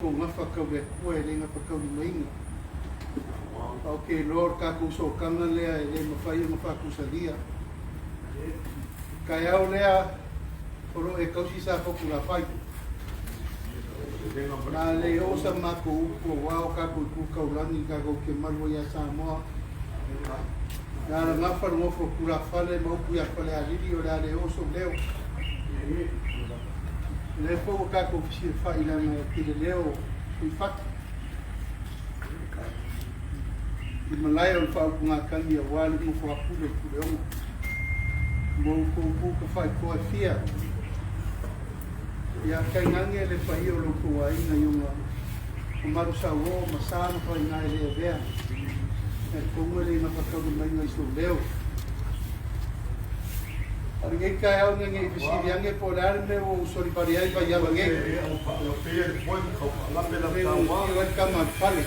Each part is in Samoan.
kou gafa kau le Atua e le gafataulimaina. A ou te iloa o le tatou sootaga lea e le mafai ona faatusalia. Taeao lea o lo o e tausi sa Fotulafai. Na le oo sa matou upu aua o tatou itu taulagi tatou te malu ai ia Samoa. Na ala gafa le nofo a tulafale ma upu ia Falealili o le a le oo sou leo. O lea foi ua tatou fesilafai leaga e tele leo Fuifatu i malae o le faautugatagi aua le nofo a Pule i Puleono. Mo outou tu tafaitoa e fia, ia tainane le paia o lo outou aiga i ona mamalu sauoo ma sa ma faiga e le avea. E talitonu e le gafataulimaina i sou leo. A o lenei taeao ina ne i fesili ane po o le a le mea ua ou solivale ai Vaiala nei. E ua ai le tama a le fale.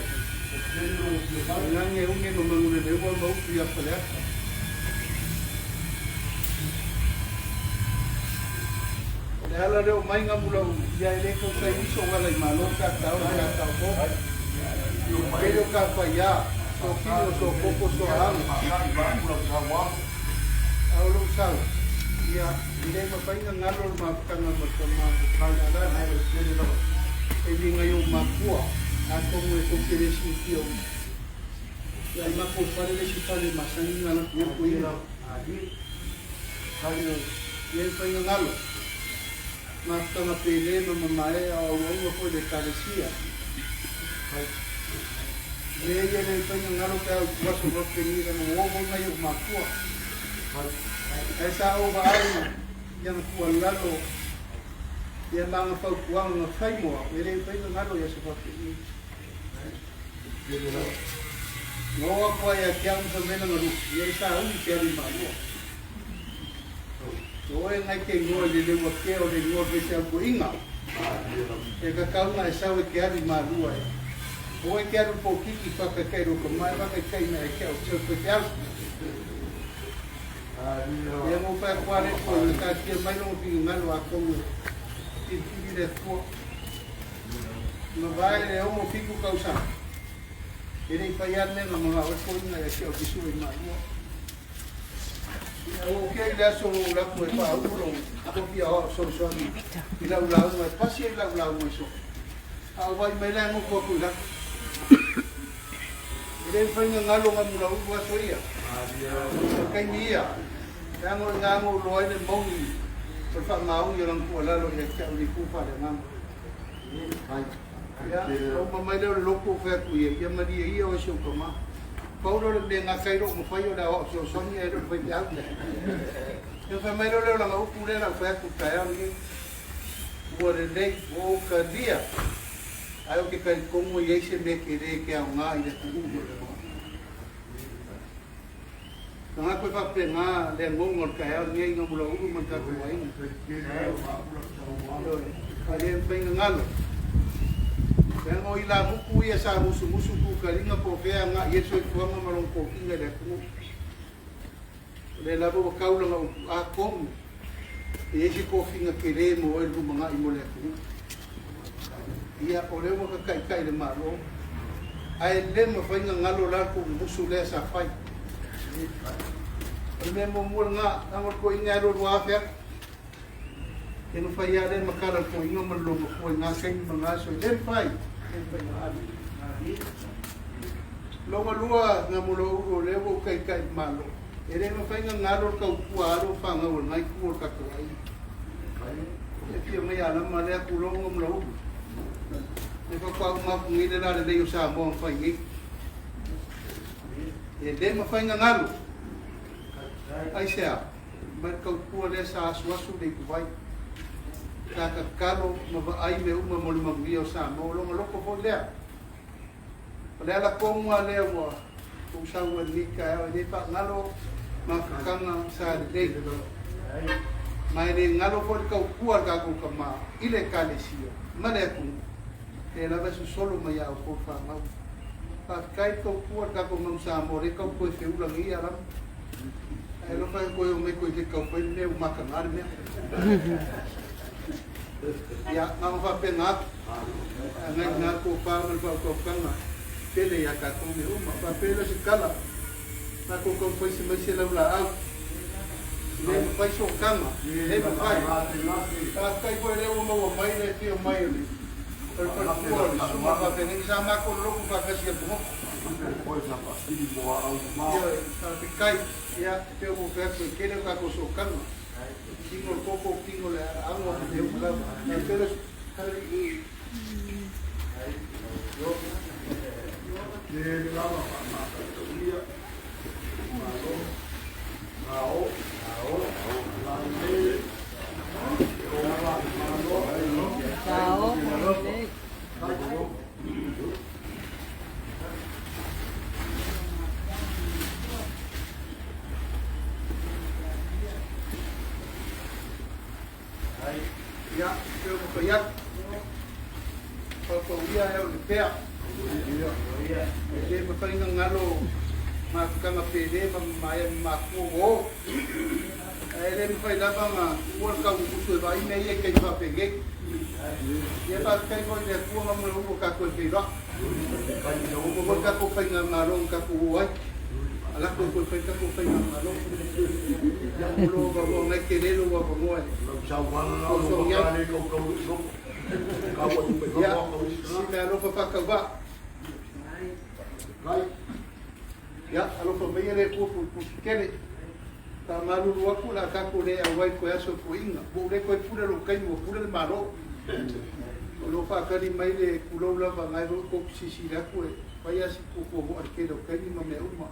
Tainane une ma Manuleleua ma upu ia Faleata. O le ala lea o mai Gamulaulu, ia e le tau taimi sou ala i Malo pe a tau pe a tau mo. Tele o ka faiā, so kino, so koko, so aano. A o lou sau, ia, e le mafai ona galo le mafutaga ma le tama o le E uiga i ou makua, atonu e tou te le silafia uma. Ia, i matou fale le isi fale e masani ona alu atu i ai. Ia e mafai ona galo. Mafutaga pele ma mamae a o auauna foi i le Ekalesia. Le ia le mafai ona galo pe a ou tu aso loa penei leaga ua oo foi mai ou makua. Ae sa ou vaai i ana tuualalo ia ma ana fautuaga na fai mo au, e le mafai ona galo i aso faapenei. Na oo atu lava ia te au ma fai mai lana lusi, ia e sauni e te alu i Malua. O oe nai te igoa i le leuatea o le igoa o le faifeau toeaina. E tatau ona e sau e te alu i Malua e. Aua e te alu i le polokiki faataitai i lou tama e faataitai mai ia te au te sau i le faifeau. Ia na ou fai atu lava lea i le toeaina, taatia mai lona finagalo atonu e filifili le Atua. Na vae le 67 tausaga, e le i fai lava le mea na manao ai le toeaina ia te au te sue i Malua. Ua ou kea i le aso ua ou alu atu e faaulu lou tofi aoao fesoasoani i lau lauga e pasi ai lau lauga i Sofi. A ou vaai mai la e nofo atu i lalo. E le mafai ona galo Gamulaulu aso ia. O taimi ia, leaga o i ina na ou iloa ai le moni o le faamaoni o lana tuualalo ia te au i le itu faaleagaga. Ia, ona uma mai lea o le lotu ou fai atu i ai, ia malie ia oe si ou tama. Pau lea o le mea e gata ai lou mafai o le aoao fesoasoani ae le o le faifeau. Ia fai mai lea o lana upu lea na ou fai atu i le taeao lenei. Ua lelei, ua ou talia, ae ou te talitonu e i ai se mea tele e te aoga i le atunuu. Tagata e faapena le agoga o le taeao lenei ina mulaulu ma le tatou aiga. Ioe, e le mafai ona galo. Leaga o ilamutu ia sa musumusu tutaliga po o fea e agai i ai le soifuaga ma lona tofiga i le atunuu. O lea lava ua tau lana upu, atonu e i ai se tofiga tele mo oe i le lumanai mo le atunuu. Ia, o lea ua ta taitai i le Malo, ae le mafai ona galo la le tuumumusu lea sa fai. O le mea muamua lena, leaga o le toeaina e alu alu lava afe atu. Ia na fai lava lea matala le toeaina ma le loomatua i na taimi ma na aso, e le mafai, e le mafai ona alu. Lona lua, na mo lou ulu o lea ua ou taitai i le Malo, e le mafai ona galo le tautua a alo ma fanau a lena itu o le tatou aiga. E fia mai Alama lea Pulogo ma Laulu. E faatoa uma atu nei le lalelei o Samoa ma fai nei. E le mafai ona galo. Aisea? Mai le tautua lea sa asuasu le ipuvai. Sa tatalo ma vaai mea uma mo le manuia o Samoa. O lona loto foi lea. O le ala tonu lava lea ua ou sau ai i lenei taeao, e le faagalo mafutaga sa lelei. Ma e le galo foi le tautua a le tatou tama i le Ekalesia ma le atunuu, lea lava e sosolo mai ia outou le fanau. Faafetai le tautua a le tatou Manu Samoa, o lea e tau toe feula nei ia lava. Ae alofa e toe omai toe te tau fai le mea ua mataga le mea. Ia, na ona faapena atu. Agai i ina le tofa ma le faautautaga tele ia tatou mea uma. Faapea lea o se tala, tatou taumafai se mai se laulaau, e le mafai sootaga, e le mafai. Faafetai foi o lea ua maua mai le afio mai o le faletua o le susuga faafeagaiga sa matou lolotu faatasi i Atunoko. Ioe, faafetai. Ia, e pei ona ou fai atu, e tele o tatou sootaga, tino le toto, tino le aano ma mea uma lava. Faapea lea o se tala. Ia, pei ona fai atu, faufauia ae o le pea. E le mafai ona galo mafutaga pele ma mamaea ma matua ua o. Ae le mafai lava ona tuua le taumusu e vaai mea ia i taimi faapenei. Ia faafetai foi i le Atua ma mea uma tatou e feiloai. Ua uma foi le tatou faigamalo na tatou o ai. Alafo e toe fai le tatou faigamalo. Ia, o lou avanoa na e tele lou avanoa e sosogi ai. Ia, si mea alofa faatauvaa. Ia, alofa maia le Atua puipusi tele. Faamalulu atu o le a tatou le auai i toe aso o toeaiina. Ua ou le toe pule i lou taimi, ua pule le Malo. O lo o faatali mai le tulou lava, o lena foi tou te silasila atu e fai lava si tuatuamoa i le tele o taimi ma mea uma.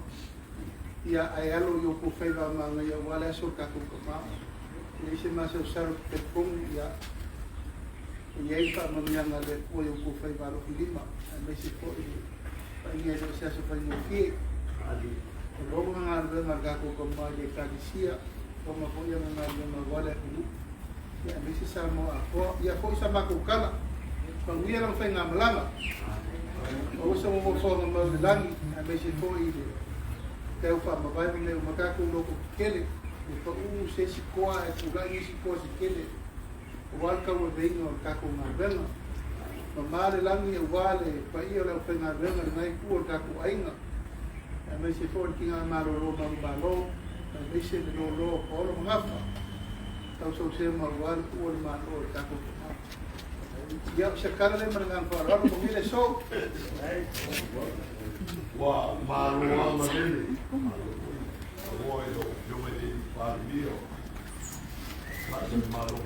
Ia, ae alo i outou faiva a manaia aua le aso o le tatou tama. E leai se masalosalo ou te talitonu, ia, e i ai le faamanuiaga a le Atua i outou faiva alofilima, aemaise foi le paia e le o se aso faigofie. O lona galuega a le tatou tama i le Ekalesia, o lona foi ana galuega aua le atunuu, ia aemaise Samoa atoa. Ia foi sa matou tala, manuia lana faigamalaga, maua se nofoaga mau i le lagi, aemaise foi i le tau faamavae ma mea uma tatou loto tetele, e pau se isi toa ae tulai nisi toa se tele aua le tauaveina o le tatou galuega. Mama le lagi aua le paia o le aufaigaluega i lena itu o le tatou aiga, aemaise foi le tina malolo manumalo, aemaise le lolo o Paolo ma Gafa, tausausema aua le tuua o le Malo o le tatou tama. Ia, o se tala lea ma le agaga faaaloalo, manuia le aso. Ua malo lava malele. Ua i lau Afioga i le Palemia o Malo.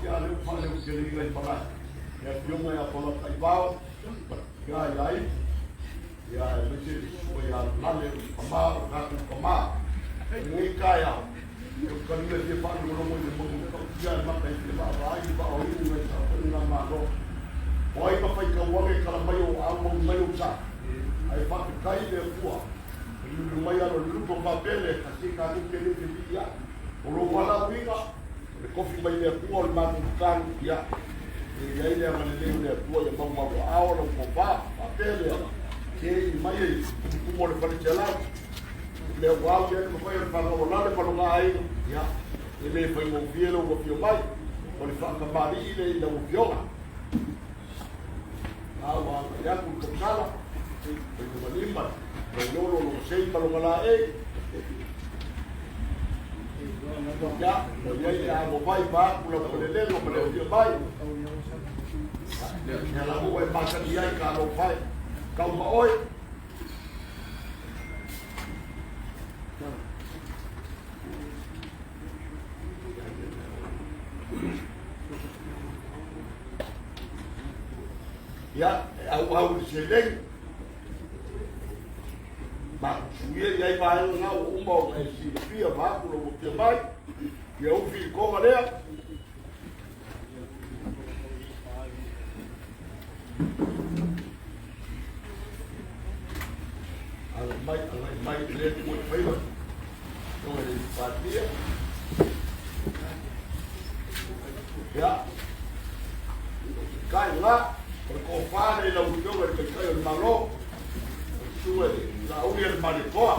Ia lea ua faaleuteleina i malae le afioga ia Polataivao ia ia ai ia aemaise le susuga ia Lale o le tama o tatou tama i lenei taeao e ukalia fia faalogologo i le manu tautia e mata i fia vaavaai i vaoiu nai saofaiga Malo o ai ma faitauage kala mai o au mau mai o sa ae faafetai le Atua e lulu mai alo le lupo faapele kasi ka te le te ia o lou valaauina O le kofi mai le Atua o le matou tatalo, ia, e i ai le agalelei o le Atua ia maumauaao lau tofa, faapea lea, se i mai e tumutumu o le fale selau, le ua au ia le mafai o le fanau a Lale ma lona aiga, ia, e le faigofie lou afio mai, o le faatamalii lea i lau afioga. A ua agai atu le tausala, fai lima, Vailolo lona sei ma lona laei. Ia, ua i ai le amo mai ma aku lau falelelo ma le afio mai. Ia lava ua e masani ai ka alofa e kau ma oe. Ia, e auau i le seleni. Ma suia i ai vaega na ua uma ona e silafia vaeatu lou afio mai. Ia ufi i le toga lea. Agai mai, agai mai i le mo i faiva. Afioga i le Palemia. Ia, kai la, o le tofa lea i lau Afioga i le Taitai o le Malo, o le susuga i le Laauli a le Malietoa.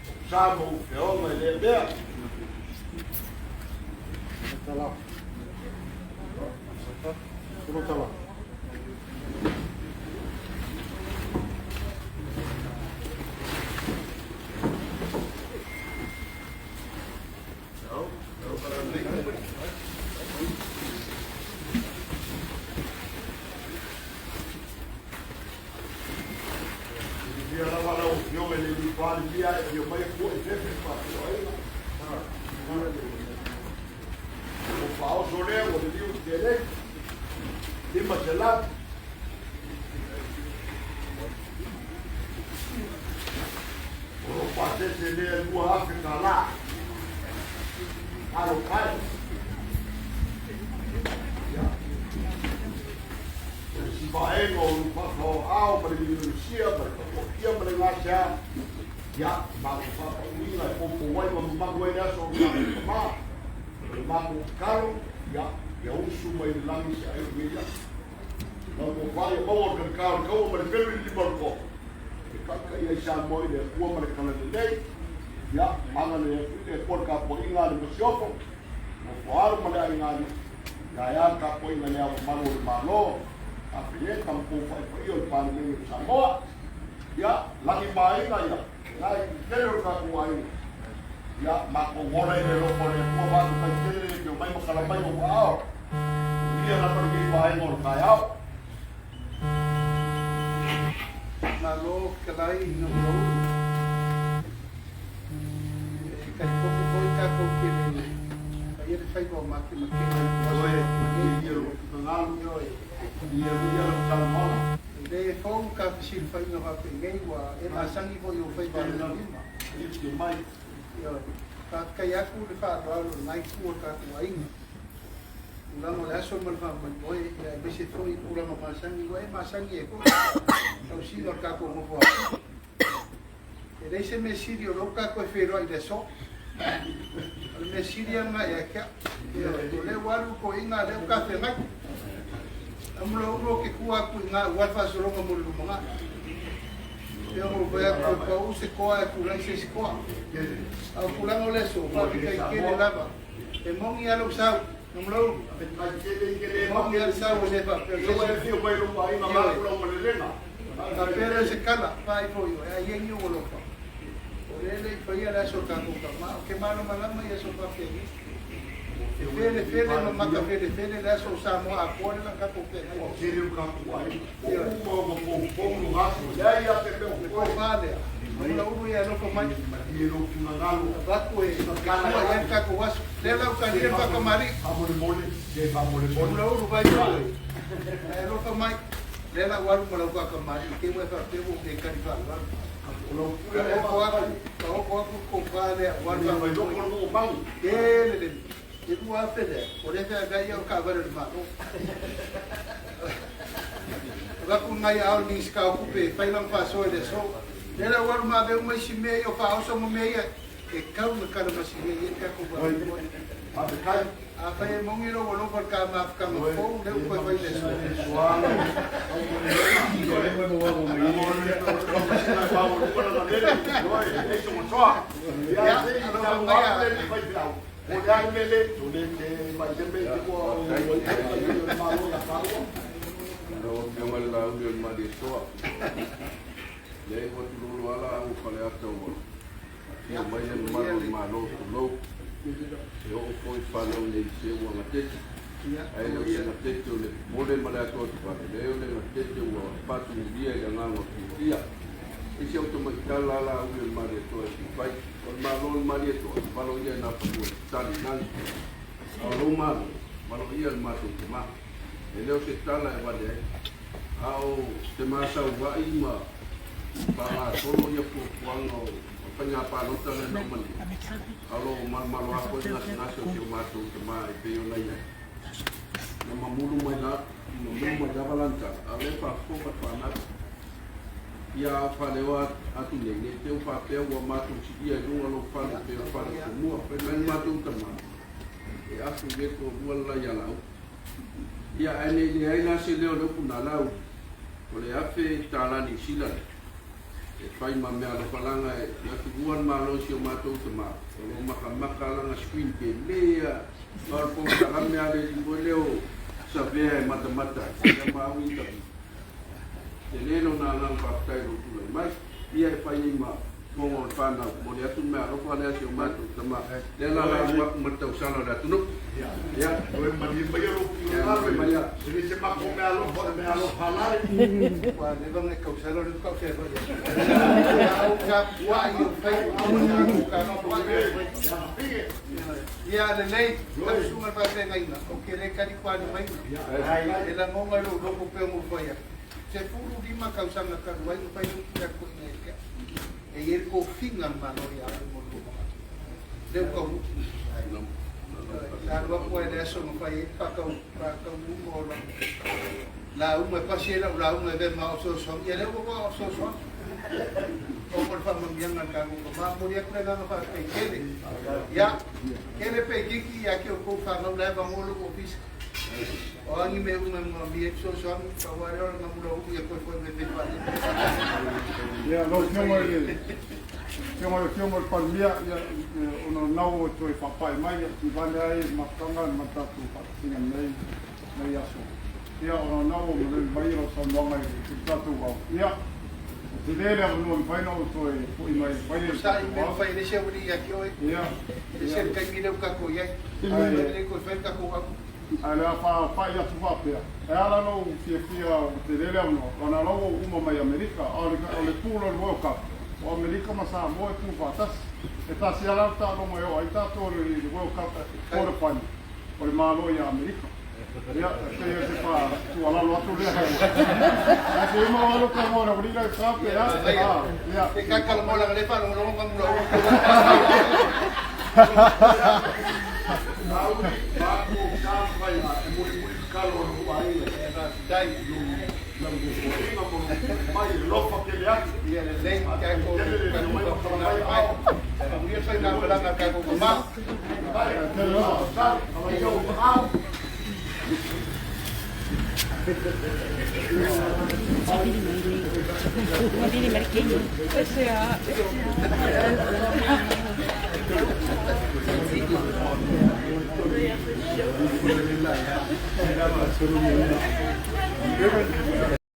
O sa ma ou feoga i lea mea. Silafia lava lau Afioga i le Palemia e afio mai e pua i fefe faafeiloaiga. O faaoso lea ua liliu i tele. 500. O lo pasese lea $2,000. Alo kai. Ia. O le sivaega o lufafa o ao ma le Indonesia ma le Papuakia ma le Gasea. Ia, ma o faapauina e poupou ai ma mamalu ai le aso o le tatou tama. O le matou tatalo, ia, ia usu mai le lagi se ai o lenei aso. Lau tofa ia maua o le kalikā o le kaua ma le pelu i le lima o le toa. E taitai ai Samoa i le Atua ma le talalelei. Ia, agalelei atu i le Atua le tapuaiga a le Masiofo, nofo alo ma le aiga alii. Ia ae a le tapuaiga i le Ao Mamalu o le Malo, Kapeneta ma tou faaifaia o le Palemene o Samoa. Ia, lagi ma aiga ia, na i tele o le tatou aiga. Ia, matou ola i le alofa o le Atua, faafetai tele le afio mai ma tala mai ou aao. Ia lava lenei vaega o le taeao. Malo fetalai i Namulaulu. E talitonu foi tatou te le faia le faiva o makemakega i Oe, ia lou finagalo, Ioe. ia ia lau saunoaga. E le fou ka fesilafaiga faapenei ua e masani foi o faiva alolima. Ia afio mai. Ioe. Faafetai atu le faaaloalo i lena itu o le tatou aiga. Tulaga o le aso ma le faamoemoe, ia aemaise foi tulaga masani ua e masani ai foi tausiga o le tatou nofoaga. E leai se mea sili o lou tatou e feiloai i le aso. O le mea sili lava lena ia te au. Ioe, o lea ua alu toeaiina lea ua tafeagai. Amulaulu ou te tua atu i ina aua le faasologa mo le lumanai. E pei ona ou fai atu, e pau se toa e tulai se isi toa. A o tulaga o le aso, faafetai tele lava. E moni lava lou sau, Namulaulu. E moni lava le sau e le faapea o se Ia ua e afio mai i lou aiga vaeatu lau malelega. Faapea lea o se tala, fai foi oe, ai ai ni ou alofa. O lea e le i faia le aso o tatou tama, ou te malamalama i aso faapenei. E felefele ma matafelefele le aso o Samoa atoa lea na tatou feagai O ai. tele o tatou aiga. Ua uma ona poupou lo aso. Leai a te mea o Le koe. tofa lea, Namulaulu ia alofa mai. Malie lou finagalo. Avatu e tua i ai le tatou aso. Lea la utalia le faakamalii. Faamolemole, se faamolemole. Namulaulu vai foi. Ae alofa mai. Lea la ua alu ma lau faakamalii, te ua e faapea ua ou le tali faaaloalo. O lau pule lea Faopo atu, faafetai. faopo atu le tofa lea aua le Ia mai loko faamoemoe. le moomanu. Tele le e 2,000 lea, o lea feaveai au taavale o le Malo. Avatu nai ao le Minisita o Tupe e fai lana faasoa i le aso. Lea la ua alu ma ave uma isi mea ia o faaoso ma mea ia, e tau na kalamasina i ai le tatou faamoemoe. Faafetai. Afai e moni lou alofa i le ta mafutaga Oe, fou lea ua toe fai i le aso. suaga. Ia, alofa mai a. Lau Afioga i le Laauli o le Malietoa, leai ua tulolo ala au Faleata ua afio mai le mamalu o le Malo, tulou. E oo foi fanau nei se ua gatete. Ae le o se gatete o le popole ma le atoatuvale, leai o le gatete ua faatumulia i le agaga o fiafia. I si ou tamaitala Laauli o le Malietoa e fai. O le Malo o le Malietoa, valo ia na fanua tali lagi. A o lou Malo, valo ia le matou tama. E le o se tala e vale ai. A o te masauva'i ma faagasolo ia fuafuaga o faiga palota lea na uma nei. A o loo malomalo a foi gasegase o si o matou tamā e pei ona i ai. Na mamulu mai la, mamulu mai lava lana tala, a o lea e faafofoga le fanau. Ia a o atu nei, ne i te i ua faapea ua matou siia i luga lou fale e pei o le fale o Tumua. Fai mai le matou tama, e afu i le toalua le la ia Laauli. Ia ae ne i leai la se leo o le upu na Laauli, o le $1,000 Niu Sila lea e fai ma meaalofa leaga e atulua le Malo i si o matou tama, o lo o makamaka lana screen tele lava, ma o le polokalame a le alii foi lea o Savea e matamata ai, ia ma au interview. Tele lona agaga faafetai i lou tulai mai, ia e fai ai ma fofoga o le fanau, momoli atu le meaalofa lea a si o matou tama, lea la lauga atu ma le tausala o le atunuu. Ia, Toe malie maia lou ia, finagalo malie maia. e le se matou meaalofa o le meaalofa a Lale. Ua leva ona e tausala o lea faatoa ou fealuai atu. A ou tapuai i ou faiva, sa ou tapuai i ou faiva. Ia lelei, lau susuga i le faafeagaiga, ou te le talituani maiga. E lagona i lou loto pei ona ou fai atu. 15 tausaga talu ai na fai lou tulai atu i inei i le E i ai le tofiga a le Malo ia au mo le lumanai. Lea ua taunuu. Sa alu atu ai i le aso na fai ai le faataunuuga o lau lauga, e pasi ai lau lauga e avea ma aao fesoasoani. Ia lea ua maua aao fesoasoani. Ona o le faamanuiaga a le tatou Tama. E momoli atu le agaga faafetai tele. Ia, tele peititi ia te outou fanau la e avanoa lou ofisa. O a ni mea uma e manaomia ai fesoasoani, pau lava lea o le gamula uu ia toe foi mai pei faalele. Ia, lau Afioga i le Afioga i le Palemia, ia, ona o lena ua toe faapai mai, ia, tivane ai le mafutaga ma le tatou faatasiga i lenei aso. Ia, ona o lena ua malele mai lau saunoaga i le tatou ao. Ia, ua tele le avanoa e mafai ona ou toe foi mai e fai le Sa'i tatou mea ao. fai e le isi aualii ia te oe. Ia, E ia. ese le taimi lea ua tatou i ai. Ae, Le toe fai le tatou au. ae le a faapai atu faapea, e ala ona ou fiafia ua tele le avanoa, ona o la ua ou uma mai Amerika, a o le, o le pool o le World Cup, o Amerika ma Samoa e pu faatasi. E tasi lava la le taaloga e oo ai tatou i le World Cup quarter final, o le Malo ia Amerika. Ia, e pei o se faatuualalo atu lea. Ae se i mau alo talanoa i le aualii la i uta pe Ia, a, manaia. a, ia. Se i ta talanoa leaga o lea e faalogologo gamula uu. Laauli, matou taumafai e mulimuli tatalo a lou aiga Ia, faafetai. i lau nofoaiga ma lou tulai mai e alofa tele atu. Ia lelei, Faafetai tatou tele le tatou afio mai ma faapena tala mai mai. aao. Manuia le faigamalaga a le tatou tama. Vai, Tele lava. talo, ala ia ou aao.